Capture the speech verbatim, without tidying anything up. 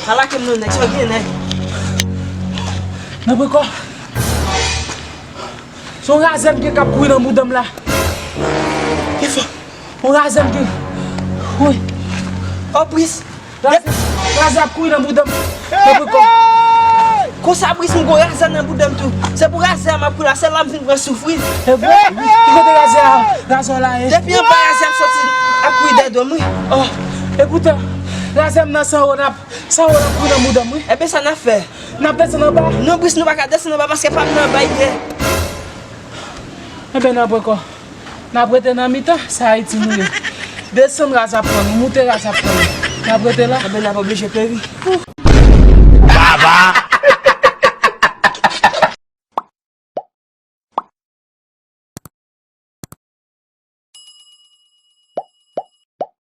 Pa lage m non, nèg, sa w gen, nèg? Nan prekò. Se yon razè m gen k ap kouri nan bouda m la. Ki fò? Yon razè m gen. Wi. Oh, Brice. Razè, razè ap kouri nan bouda m. Nan prekò. Konsa, Brice, m gon razè nan bouda m tou. Se pou razè a m ap kouri la, se la m vin pran souf, wi. E vre? Ki kote razè a? Razè w la ye? Depi anba razè ap soti, ap kouri dèyè do m, wi. Oh, e poutan, razè m nan san wo n ap, san wo n ap kouri nan bouda m, wi. Enben, sa n ap fè? N ap desann anba? Non, Brice, nou pa ka desann anba paske pa m nan anba, li ye. Enben, n ap prekò. N ap rete nan mitan, se Ayiti nou ye. Desann, razè ap pran nou, moute, razè ap pran nou. N ap rete la. Enben, n ap oblije peri. Baba,